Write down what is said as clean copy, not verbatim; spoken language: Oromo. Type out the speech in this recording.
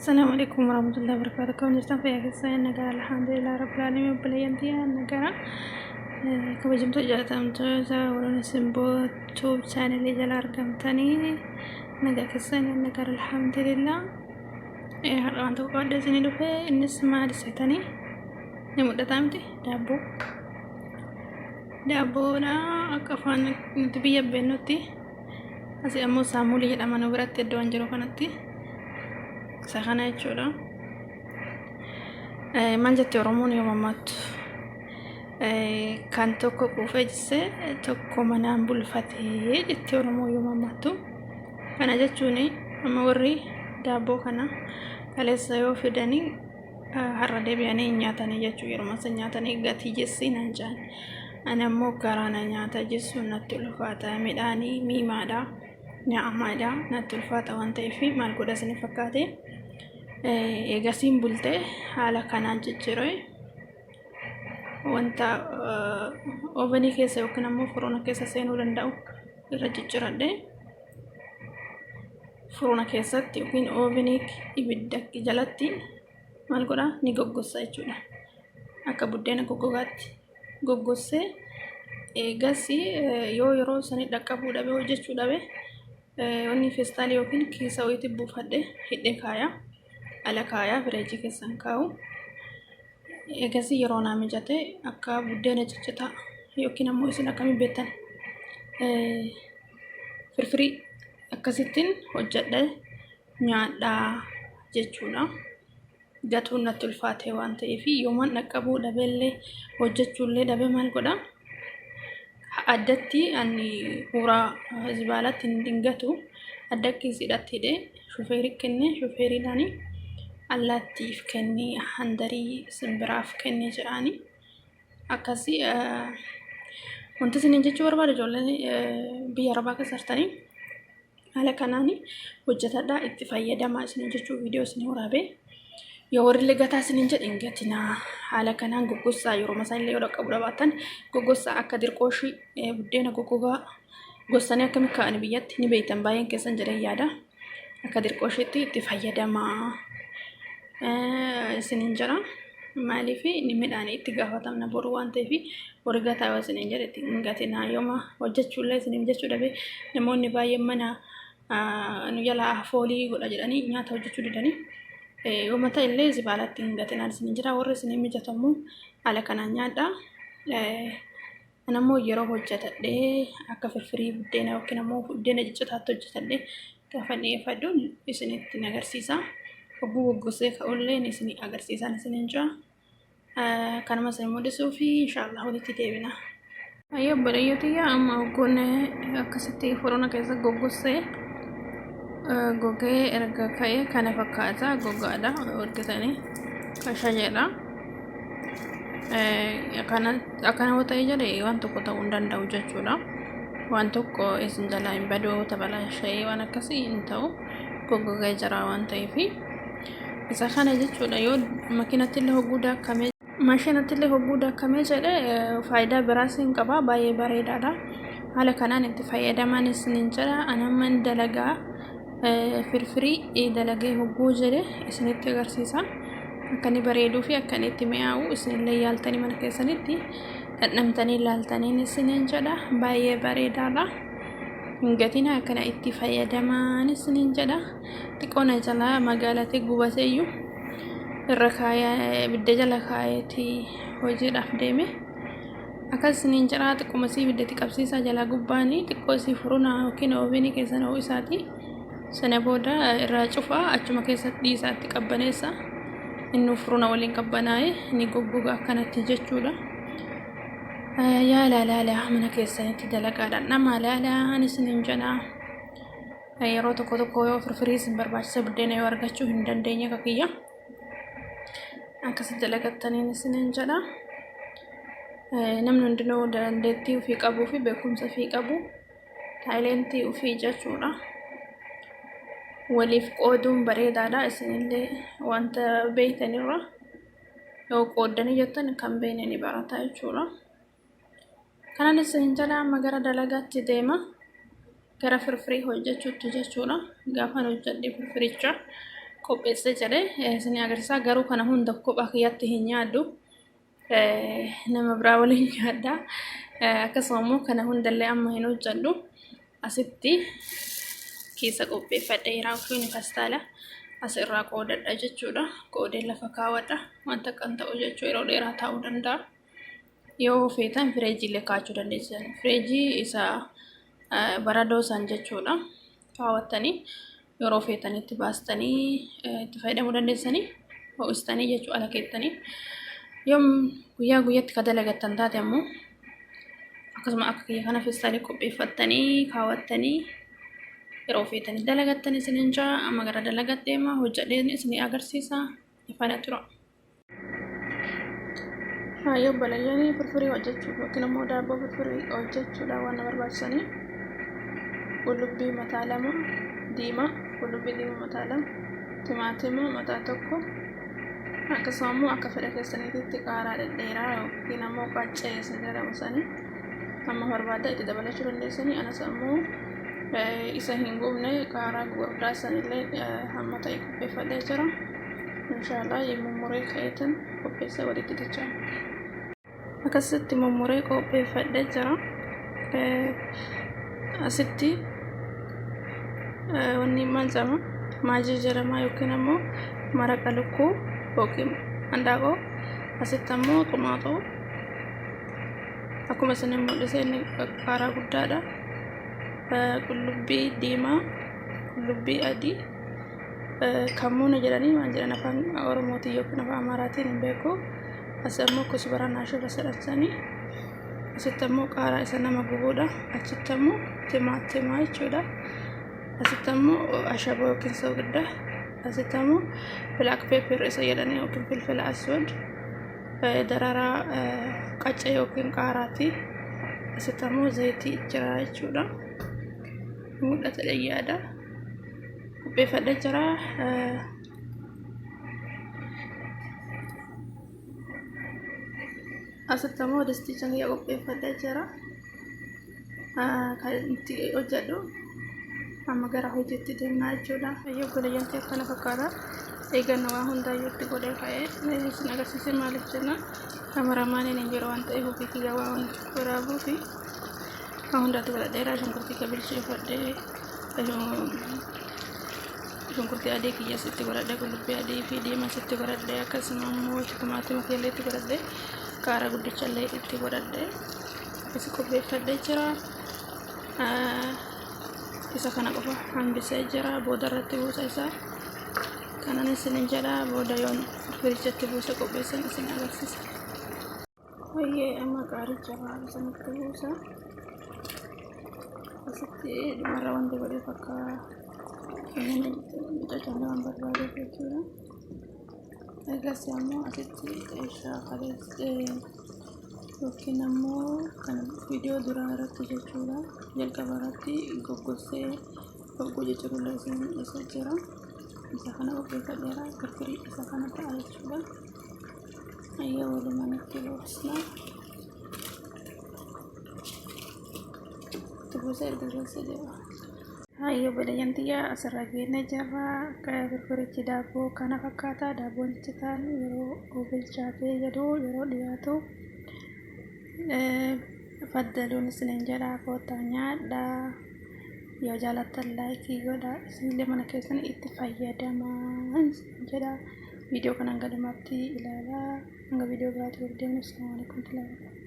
Assalamu alaikum warahmatullahi wabarakatuh. Akkam jirtan fayyaa keessan nagaa alhamdulillah rabbil alamin obboleeyyan tiyya nagaa kabajamtoota jaalatamtoota warroonni simboo tuub chaanelii jala argamtanii nagaa keessan nagaa alhamdulillah. Har'a waan tokko qabadhee isinii dhufe innis maal seetanii ni mul'ataa miti daabboo. Daabboodha akka afaan nuti biyya beennutti. Asii ammoo saamuulii jedhama nu biratti iddoo an jiru kanatti. Isa kana jechuudha. Maal jetti Oromoon yoo mammaattu? Kan tokko quufee jisse tokko manaan bulfatee jetti Oromoon yoo mammaattu. Kana jechuun amma warri daabboo kana kaleessa yoo fidanii har'a deebi'anii hin nyaatanii jechuu yeruma san nyaatanii gatii jessii naan jedhan. Ani ammoo garaa na nyaata jessuun natti ulfaata midhaanii miimaadha nyaa'amaadha natti ulfaata waan ta'eef maal godha isin fakkaate eegasiin bulte haala kanaan cicciree wanta ovenii keessa yookiin ammoo furuna keessa seenuu danda'u irra cicciradhe furuna keessatti yookiin ovenii ibidda jalatti maal godha ni goggossa jechuudha. Akka buddeena goggogaatti goggossee eegas yoo yeroo sanii dhaqqabuu dhabe hojjechuu dhabe wanni feestaalii yookiin kiisa wayiitti buufadhe hidhee kaaya ala kaaya fireejii keessan kaa'u. Eegasii yeroo naa mijate akka buddeena ciccitaa yookiin ammoo isin akkamiin beektan firfirii akkasittiin hojjedhe nyaadhaa jechuudha. Gatuun natti ulfaate waan ta'eef yoomaan dhaqqabuu dhabeellee hojjechuullee dhabe maal godha addatti ani uraa zibaalaatti hin gatu adda kiisiidhaatti hidhee shufeerii kennee shufeeriidhaan allaattiif kennee handarii simbiraaf kennee jedhaani akkasii wanti isiniin jechuu barbaadu ijoolleen biyya arabaa keessa jirtanii haala kanaan hojjetadhaa itti fayyadamaa isiniin jechuu viidiyoo isin waraabee yoo warrillee gataa isiniin jedhe hin gatinaa haala kanaan goggossaa yeroo masaa illee yoo dhaqqabu dhabaattan goggossaa akka dirqooshii buddeena goggogaa gossanii akkamitti kaa'ani biyyatti ni beektan baay'een keessan jedhee yaada akka dirqooshiitti itti fayyadamaa isiniin jedha. Maaliif inni midhaan itti gaafatamna boru waan ta'eef warri gataa yoo isiniin jedhe itti hin gatinaa yooma hojjechuullee isiniif jechuu dhabe namoonni baay'een mana nu jalaa foolii godha jedhanii nyaata hojjechuu didanii yooma ta'e illee zibaalatti hin gatinaa isiniin jira warri isinii mijatu ammoo haala kanaan nyaadha. Ani ammoo yeroo hojjetadhee akka firfirii buddeena yookiin ammoo buddeena ciccitaatti hojjetadhee gaafa dhiyeeffadhu isinitti agarsiisa. Hogguu goggosee ka'ullee isin agarsiisaan isiniin jira. Kanuma isin mul'isuu fi inshaallah walitti deebina. Ayyoo obboleeyyo tiyya amma hogguun akkasitti forona keessa goggossee gogee erga ka'ee kana fakkaata gogaadha argitanii kasha jedha. Akkana yoo ta'e jedhe waan tokko ta'uu hin danda'u jechuudha. Waan tokko isin jalaa hin badu tabalaasha'ee waan akkasii hin ta'u goggogee jira waan ta'eef. Isa kana jechuudha yoo makiinatti illee hogguu daakamee maashinatti illee hogguu daakamee jedhe faayidaa biraas hin qaba baay'ee bareedaadha. Haala kanaan itti fayyadaman isiniin jedha anamman dalagaa firfirii dalagee hogguu jedhe isinitti agarsiisa. Akka inni bareeduu fi akka inni itti mi'aawu isinillee yaaltanii mana keessanitti dhandhamtanii ilaaltaniin isiniin jedha. Baay'ee bareedaadha. Hin gatina akkana itti fayyadamaan isiniin jedha. Xiqqoo na jalaa magaalatee gubateeyyuu irra kaayee ibidda jala kaayeeti hojiidhaaf deeme. Akkas isiniin jedha xiqquma isii ibiddatti qabsiisaa jalaa gubbaanii xiqqoo isii furuna yookiin oovenii keessan ho'isaati. Sana booda irraa cufaa achuma keessatti dhiisaatti qabbaneessa. Innuu furuna waliin qabbanaa'e ni goggoga akkanatti jechuudha. Yaalaa laalaa mana keessanitti dalagaa dhandhamaa laalaa ani isiniin jedha. Yeroo tokko tokko yoo firfirii isin barbaachisa buddeena yoo argachuu hin dandeenye akka kiyya. Akkasitti dalagattaniin isiniin jedha. Namni hundinuu dandeettii ofii qabuu fi beekumsa ofii qabu taayilentii ofii jechuudha. Waliif qooduun bareedaadha. Isinillee wanta beektanirra yoo qooddanii jettan kan beekne ni barata jechuudha. Kanan isin jedha amma gara dalagaatti deema. Gara firfirii hojjechuutti jechuudha. Gaafan hojjedhe firfiricha Qopheessee jedhee isin agarsiisa. Garuu kana hunda kophaa kiyyatti hin nyaadhu. Nama biraa waliin nyaadha. Akkasuma immoo kana hundallee amma hin hojjedhu. Asitti keessa qopheeffadheera yookiin fastaala asirraa qoodadha jechuudha. Qoodee lafa kaawwadha. Wanta akkan ta'u jechuu yeroo dheeraa taa'uu danda'a. Yoo feetan fireejiillee kaa'achuu dandeessan. Fireejii isa baradoo san jechuudha. Kaawwattanii yeroo feetanitti baastanii itti fayyadamuu dandeessanii ho'istanii jechuu ala keettanii. Yoom guyyaa guyyatti ka dalagattan taate ammoo akkasuma akka kiyya kana feestaalii qopheeffattanii kaawwattanii yeroo feetanii dalagattan isinin jaa. Amma gara dalagat deema, hojjedheen isinii agarsiisa. Ifaana tura. Hayyoo obboleeyyanii, firfirii hojjechuuf yookiin immoo daabboo firfirii hojjechuudhaaf waan na barbaachisanii qullubbii mataa 2 diimaa, qullubbii diimaa mataa 2, timaatima mataa 1, akkasuma immoo akka fedha keessaniititti qaaraa dhedheeraa yookiin ammoo qaccee isa jedhamu sanii amma barbaadda itti dabalachuu dandeessanii. Anas ammoo isa hin gubne qaaraa gurguddaa sanillee hamma ta'e qopheeffadhee jira. Inshaallah mummuree ka'eetan qopheessee walitti dachaa. Akkasitti mummuree qopheeffadhee jira. Asitti wanni maal jedhama? Maajii jedhama yookiin ammoo maraqa lukkuu yookiin handaaqoo. Asitti ammoo xumaaxoo akkuma isin mul'ise inni qaaraa guddaadha. Qullubbii diimaa, qullubbii adii, kammuuna jedhanii maal jedhan afaan Oromootiin yookiin afaan Amaaraatiin hin beeku. As ammoo kusbaraa naashufa sadhansanii. Asitti ammoo qaaraa isa nama gubuudha. Achitti ammoo timaatimaa jechuudha. Asitti ammoo ashaboo yookiin soogidda. Asitti ammoo black pepper isa jedhanii yookiin filfila aswad, daraaraa qaccee yookiin qaaraati. Asitti ammoo zayitii jira jechuudha. Mul'ata yaada. Qopheeffadhee jira. Asitti ammoo disticha kiyya qopheeffadhee jira. Kan itti hojjedhu amma gara hojiitti deemnaa jechuudha. Ayyoo obboleeyyan akkana fakkaata. Eeganna waa hundaayyuu itti godhee ka'ee isin agarsiisee, maaliif jenna kameramaaniin hin jiru waan ta'eef ofii kiyya waa waraabuu fi waa hundaatti godhadheera. Shunkurtii kee bilcheeffadhee, shunkurtii adii kiyyas itti godhadhee, qullubbii adii fi diimas itti godhadhee, akkasuma immoo timaatima kiyyallee itti godhadhee, qaaraa guddichallee itti godhadhee akkasi qopheeffadhee jira. Isa kana qofa hambisee jira, booda irratti buusa isaa. Kanan isinin jedha, booda yoon firichatti buuse qopheessan isin agarsiisa. Baay'ee amma qaaricha irraa isinitti buusa. Asitti dhumarra wanti godheef akka inni caccabe waan barbaadeef jechuudha. Egas ammoo asitti shaakaleessee yookiin ammoo kan viidiyoo duraa irratti jechuudha. Jalqaba irratti goggogsee hogguu jechuudha isin mul'isa jira. Isa kana qopheeffadheera, firfirii isa kana ta'a jechuudha. Ayya, walumaan itti buusna. Itti buusee erga keessa jira. Hayyoo obboleeyyan tiyya, asirra geenne jirra. Akka firfirichi daabboo kana fakkaata. Daabboon citaan yeroo bilchaatee jedhu yeroo dhiyaatu faddaluun isinin jedha, koottaa nyaadhaa. Yoo jaalattan like godhaa. Isinillee mana keessan itti fayyadamaa jedha. Viidiyoo kana hanga dhumaatti ilaalaa. Hanga viidiyoo biraatti wal deemnu. Assalamu alaikum warahmatullahi wabarakatuh.